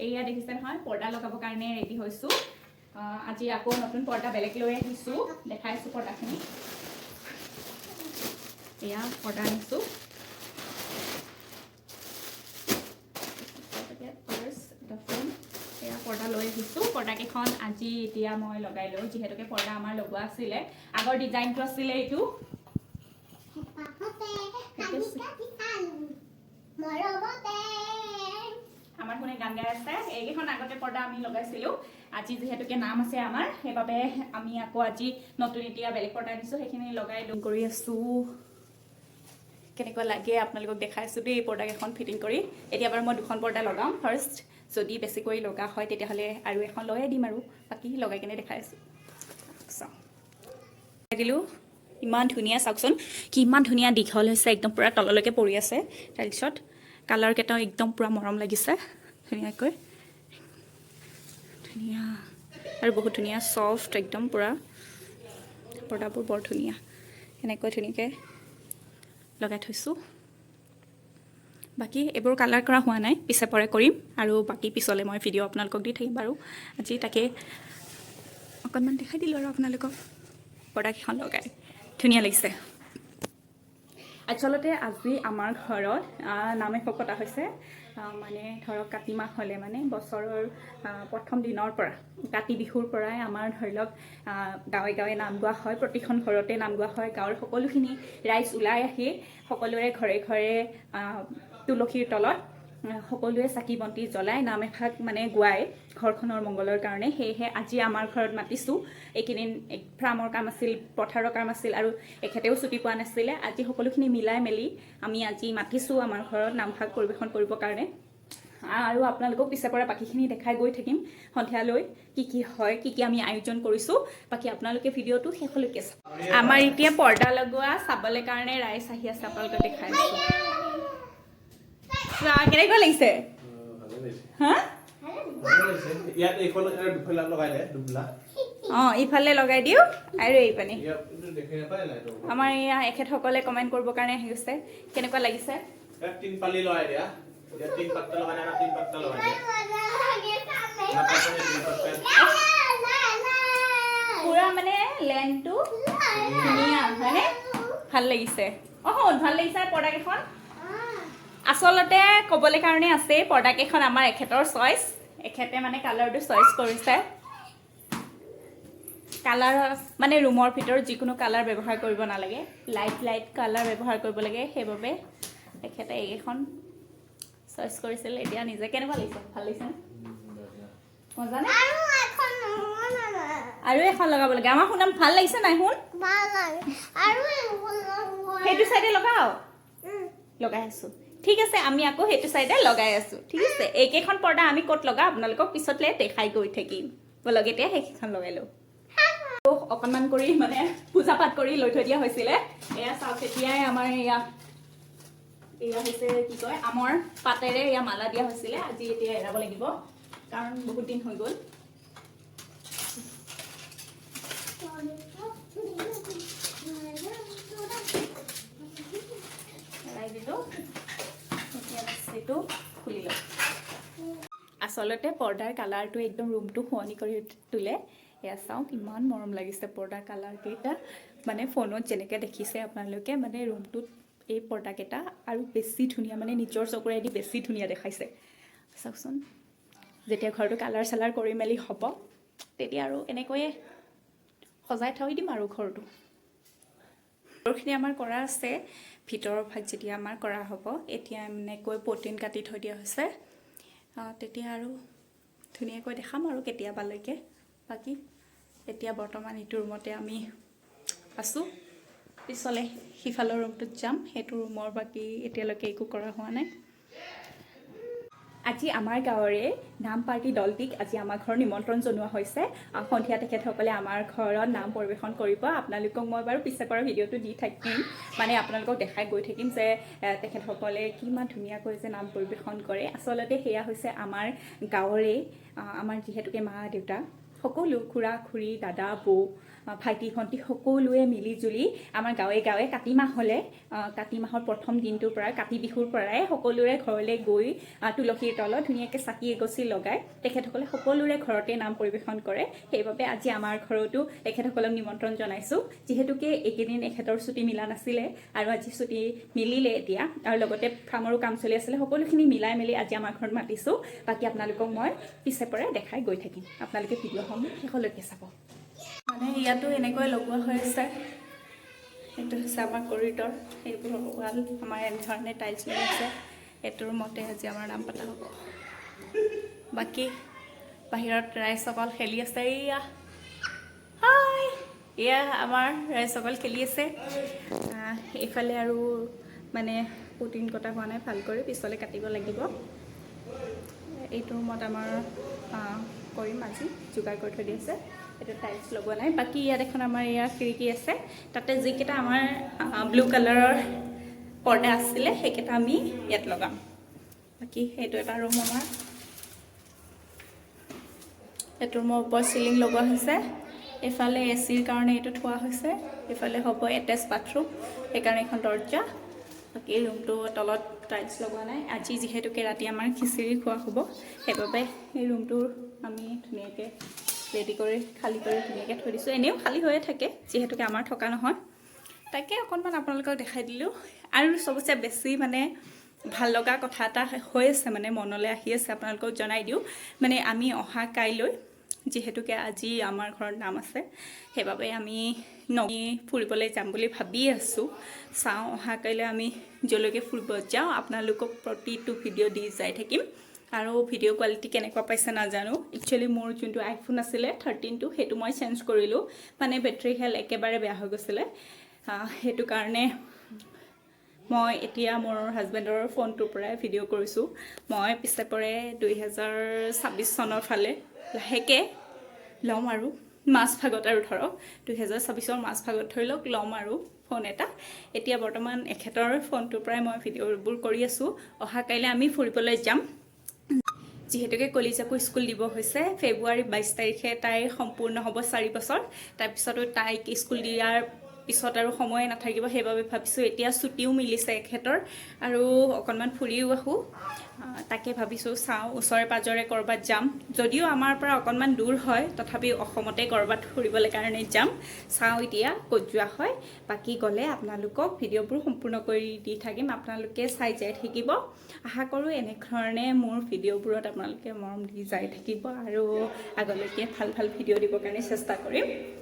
এয়া দেখিছে নহয়, পৰ্দা লগাবৰ কাৰণে ৰেডি হৈছোঁ। আজি আকৌ নতুন পৰ্দা বেলেগ লৈ আহিছোঁ, দেখাই আছোঁ পৰ্দাখিনি। এয়া পৰ্দা আনিছোঁ। পাৰ্চ এটা, ফোন। এয়া পৰ্দা লৈ আহিছোঁ। পৰ্দাকেইখন আজি এতিয়া মই লগাই লওঁ, যিহেতুকে পৰ্দা আমাৰ লগোৱা আছিলে, আগৰ ডিজাইনটো আছিলে এইটো। হেঁপাহতে হাঁহি কাটি চালো মৰমতে। আমাৰ কোনে গান গাই আছে। এইকেইখন আগতে পৰ্দা আমি লগাইছিলোঁ। আজি যিহেতুকে নাম আছে আমাৰ, সেইবাবে আমি আকৌ আজি নতুন এতিয়া বেলেগ পৰ্দা আনিছোঁ, সেইখিনি লগাই লওঁ কৰি আছোঁ। কেনেকুৱা লাগে আপোনালোকক দেখাইছোঁ দেই পৰ্দাকেইখন ফিটিং কৰি। এতিয়া বাৰু মই দুখন পৰ্দা লগাম ফাৰ্ষ্ট। যদি বেছিকৈ লগা হয়, তেতিয়াহ'লে আৰু এখন লগাই দিম। আৰু বাকী লগাই কেনে দেখাই আছোঁ। চাওঁ, দিলোঁ। ইমান ধুনীয়া, চাওকচোন কিমান ধুনীয়া দীঘল হৈছে, একদম পূৰা তললৈকে পৰি আছে। তাৰপিছত কালাৰকেইটাও একদম পূৰা মৰম লাগিছে, ধুনীয়াকৈ ধুনীয়া আৰু বহুত ধুনীয়া, ছফ্ট একদম পূৰা। পৰ্দাবোৰ বৰ ধুনীয়া। এনেকৈ ধুনীয়াকৈ লগাই থৈছোঁ। বাকী এইবোৰ কালাৰ কৰা হোৱা নাই, পিছে পৰে কৰিম। আৰু বাকী পিছলৈ মই ভিডিঅ' আপোনালোকক দি থাকিম বাৰু। আজি তাকে অকণমান দেখাই দিলোঁ আৰু আপোনালোকক পৰ্দাকেইখন লগাই ধুনীয়া লাগিছে। আচলতে আজি আমাৰ ঘৰত নাম এফাক পতা হৈছে। মানে ধৰক কাতি মাহ হ'লে মানে বছৰৰ প্ৰথম দিনৰ পৰা, কাতি বিহুৰ পৰাই আমাৰ ধৰি লওক গাঁৱে গাঁৱে নাম গোৱা হয়, প্ৰতিখন ঘৰতে নাম গোৱা হয়। গাঁৱৰ সকলোখিনি ৰাইজ ওলাই আহি সকলোৰে ঘৰে ঘৰে তুলসীৰ তলত সকলোৱে চাকি বন্তি জ্বলাই নাম এভাগ মানে গোৱাই ঘৰখনৰ মংগলৰ কাৰণে। সেয়েহে আজি আমাৰ ঘৰত মাতিছোঁ। এইকেইদিন ফাৰ্মৰ কাম আছিল, পথাৰৰ কাম আছিল আৰু এখেতেও ছুটি পোৱা নাছিলে। আজি সকলোখিনি মিলাই মেলি আমি আজি মাতিছোঁ আমাৰ ঘৰত নামভাগ পৰিৱেশন কৰিবৰ কাৰণে। আৰু আপোনালোকক পিছে পৰা বাকীখিনি দেখাই গৈ থাকিম সন্ধিয়ালৈ কি কি হয়, কি কি আমি আয়োজন কৰিছোঁ। বাকী আপোনালোকে ভিডিঅ'টো শেষলৈকে চাওক। আমাৰ এতিয়া পৰ্দা লগোৱা চাবলৈ কাৰণে ৰাইজ আহি আছে, আপোনালোকক দেখাই আছোঁ। চোৱা, কেনেকুৱা লাগিছে? হা? ইয়াত এইখন আৰু দুফালে লগাই দে, দুবলা। অঁ, ইফালে লগাই দিওঁ আৰু এই পানী। ইয়াত এইটো দেখি নাপায় লাইটৰ। আমাৰ এয়া এখেতসকলে কমেণ্ট কৰিবৰ কাৰণে আহি গৈছে, কেনেকুৱা লাগিছে। ইয়াত তিন পালি লগাই দিয়া। ইয়াত তিন পাত্তা লগাই দিয়া আৰু তিন পাত্তা লগাই দিয়া। নাপাতে তিন পাত্তা। পুৰা মানে লেনটো ধুনীয়া হয়নে? ভাল লাগিছে। অঁ, ভাল লাগিছে পৰ্দাকেইখন। আচলতে ক'বলৈ কাৰণে আছে, পৰ্দাকেইখন আমাৰ এখেতৰ চইচ। এখেতে মানে কালাৰটো চইচ কৰিছে। কালাৰ মানে ৰুমৰ ভিতৰত যিকোনো কালাৰ ব্যৱহাৰ কৰিব নালাগে, লাইট লাইট কালাৰ ব্যৱহাৰ কৰিব লাগে। সেইবাবে তেখেতে এইকেইখন চইচ কৰিছিল। এতিয়া নিজে কেনেকুৱা লাগিছে? ভাল লাগিছে? মজা নে? আৰু এখন লগাব লাগে। আমাৰ শুনাম ভাল লাগিছে নাই শুন? সেইটো চাইডে লগাও, লগাই আছো। ঠিক আছে, আমি আকৌ সেইটো চাইডে লগাই আছো। ঠিক আছে, এইকেইখন পৰ্দা আমি ক'ত লগাওঁ আপোনালোকক পিছতলে দেখাই গৈ থাকিম। ব'লক, এতিয়া সেইকেইখন লগাই লওঁ। অকণমান কৰি মানে পূজা পাঠ কৰি লৈ থৈ দিয়া হৈছিলে। এয়া চাওক, এতিয়াই আমাৰ এয়া হৈছে কি কয়, আমৰ পাতেৰে এয়া মালা দিয়া হৈছিলে। আজি এতিয়া এৰাব লাগিব, কাৰণ বহুত দিন হৈ গ'ল। এৰাই দিলোঁ। এতিয়া এইটো খুলি লওঁ। আচলতে পৰ্দাৰ কালাৰটো একদম ৰুমটো শুৱনি কৰি তোলে। এয়া চাওক, ইমান মৰম লাগিছে পৰ্দাৰ কালাৰকেইটা। মানে ফোনত যেনেকৈ দেখিছে আপোনালোকে, মানে ৰুমটোত এই পৰ্দাকেইটা আৰু বেছি ধুনীয়া, মানে নিজৰ চকুৰেদি বেছি ধুনীয়া দেখাইছে। চাওকচোন, যেতিয়া ঘৰটো কালাৰ চালাৰ কৰি মেলি হ'ব, তেতিয়া আৰু এনেকৈয়ে সজাই থৈ দিম আৰু ঘৰটো। ভিতৰখিনি আমাৰ কৰা আছে। ভিতৰৰ ভাগ যেতিয়া আমাৰ কৰা হ'ব, এতিয়া এনেকৈ পটিন কাটি থৈ দিয়া হৈছে। তেতিয়া আৰু ধুনীয়াকৈ দেখাম আৰু কেতিয়াবালৈকে। বাকী এতিয়া বৰ্তমান এইটো ৰুমতে আমি আছোঁ। পিছলৈ সিফালৰ ৰুমটোত যাম। সেইটো ৰুমৰ বাকী এতিয়ালৈকে একো কৰা হোৱা নাই। আজি আমাৰ গাঁৱৰে নাম পাৰ্টি দলটিক আজি আমাৰ ঘৰত নিমন্ত্ৰণ জনোৱা হৈছে। সন্ধিয়া তেখেতসকলে আমাৰ ঘৰত নাম পৰিৱেশন কৰিব। আপোনালোকক মই বাৰু পিছে পৰা ভিডিঅ'টো দি থাকিম, মানে আপোনালোকক দেখাই গৈ থাকিম যে তেখেতসকলে কিমান ধুনীয়াকৈ যে নাম পৰিৱেশন কৰে। আচলতে সেয়া হৈছে আমাৰ গাঁৱৰে, আমাৰ যিহেতুকে মা দেউতা সকলো খুৰা খুৰী দাদা বৌ ভাইটি ভণ্টি সকলোৱে মিলি জুলি আমাৰ গাঁৱে গাঁৱে কাতি মাহ হ'লে, কাতি মাহৰ প্ৰথম দিনটোৰ পৰা, কাতি বিহুৰ পৰাই সকলোৰে ঘৰলৈ গৈ তুলসীৰ তলত ধুনীয়াকৈ চাকি এগছি লগাই তেখেতসকলে সকলোৰে ঘৰতে নাম পৰিৱেশন কৰে। সেইবাবে আজি আমাৰ ঘৰতো তেখেতসকলক নিমন্ত্ৰণ জনাইছোঁ। যিহেতুকে এইকেইদিন এখেতৰ ছুটি মিলা নাছিলে আৰু আজি ছুটি মিলিলে এতিয়া, আৰু লগতে ফাৰ্মৰো কাম চলি আছিলে, সকলোখিনি মিলাই মেলি আজি আমাৰ ঘৰত মাতিছোঁ। বাকী আপোনালোকক মই পিছে পৰে দেখাই গৈ থাকিম। আপোনালোকে ভিডিঅ'সমূহ শেষলৈকে চাব। মানে ইয়াতো এনেকৈ লগোৱা হৈ আছে। সেইটো হৈছে আমাৰ কৰিডৰ, সেইবোৰ ৱাল আমাৰ এনেধৰণে টাইলছ লগাইছে। এইটো ৰুমতে আজি আমাৰ নাম পতা হ'ব। বাকী বাহিৰত ৰাইজসকল খেলি আছে। এইয়া হাই, এয়া আমাৰ ৰাইজসকল খেলি আছে। এইফালে আৰু মানে পুটিন কটা হোৱা নাই ভাল কৰি, পিছলৈ কাটিব লাগিব। এইটো ৰুমত আমাৰ কৰিম আজি, যোগাৰ কৰি থৈ দিছে। এইটো টাইলছ লগোৱা নাই। বাকী ইয়াত এখন আমাৰ ইয়াৰ খিৰিকী আছে। তাতে যিকেইটা আমাৰ ব্লু কালাৰৰ পৰ্দা আছিলে, সেইকেইটা আমি ইয়াত লগাম। বাকী সেইটো এটা ৰুম আমাৰ। এইটো ৰুমৰ ওপৰত চিলিং লগোৱা হৈছে। এইফালে এ চিৰ কাৰণে এইটো থোৱা হৈছে। এইফালে হ'ব এটেচ বাথৰুম, সেইকাৰণে এখন দৰ্জা। বাকী ৰুমটো তলত টাইলছ লগোৱা নাই। আজি যিহেতুকে ৰাতি আমাৰ খিচিৰি খোৱা হ'ব, সেইবাবে এই ৰুমটোৰ আমি ধুনীয়াকৈ ৰেডি কৰি, খালী কৰি ধুনীয়াকৈ থৈ দিছোঁ। এনেও খালী হৈয়ে থাকে, যিহেতুকে আমাৰ থকা নহয়। তাকে অকণমান আপোনালোকক দেখাই দিলোঁ। আৰু চবতছে বেছি মানে ভাল লগা কথা এটা হৈ আছে, মানে মনলৈ আহি আছে, আপোনালোকক জনাই দিওঁ। মানে আমি অহা কাইলৈ, যিহেতুকে আজি আমাৰ ঘৰত নাম আছে, সেইবাবে আমি নগী ফুৰিবলৈ যাম বুলি ভাবি আছোঁ। চাওঁ, অহা কাইলৈ আমি য'লৈকে ফুৰিব যাওঁ, আপোনালোকক প্ৰতিটো ভিডিঅ' দি যাই থাকিম। আৰু ভিডিঅ' কোৱালিটি কেনেকুৱা পাইছে নাজানো। একচুৱেলি মোৰ যোনটো আইফোন আছিলে 13টো, সেইটো মই চেঞ্জ কৰিলোঁ। মানে বেটেৰী হেল্থ একেবাৰে বেয়া হৈ গৈছিলে। সেইটো কাৰণে মই এতিয়া মোৰ হাজবেণ্ডৰ ফোনটোৰ পৰাই ভিডিঅ' কৰিছোঁ। মই পিছে পৰে 2026 চনৰ ফালে লাহেকৈ ল'ম আৰু মাজভাগত, আৰু ধৰক 2026ৰ মাজভাগত ধৰি লওক ল'ম আৰু ফোন এটা। এতিয়া বৰ্তমান এখেতৰ ফোনটোৰ পৰাই মই ভিডিঅ'বোৰ কৰি আছোঁ। অহা কাইলৈ আমি ফুৰিবলৈ যাম। যিহেতুকে কলিজাকো স্কুল দিব হৈছে, ফেব্ৰুৱাৰী 22 তাৰিখে তাইৰ সম্পূৰ্ণ হ'ব 4 বছৰ। তাৰপিছতো তাইক স্কুল দিয়াৰ পিছত আৰু সময়ে নাথাকিব। সেইবাবে ভাবিছোঁ, এতিয়া ছুটিও মিলিছে এখেতৰ আৰু অকণমান ফুৰিও আহোঁ। তাকে ভাবিছোঁ। চাওঁ, ওচৰে পাঁজৰে ক'ৰবাত যাম। যদিও আমাৰ পৰা অকণমান দূৰ হয়, তথাপিও অসমতে ক'ৰবাত ফুৰিবলৈ কাৰণে যাম। চাওঁ এতিয়া ক'ত যোৱা হয়। বাকী গ'লে আপোনালোকক ভিডিঅ'বোৰ সম্পূৰ্ণ কৰি দি থাকিম, আপোনালোকে চাই যাই থাকিব। আশা কৰোঁ এনেধৰণে মোৰ ভিডিঅ'বোৰত আপোনালোকে মৰম দি যাই থাকিব আৰু আগলৈকে ভাল ভাল ভিডিঅ' দিবৰ কাৰণে চেষ্টা কৰিম।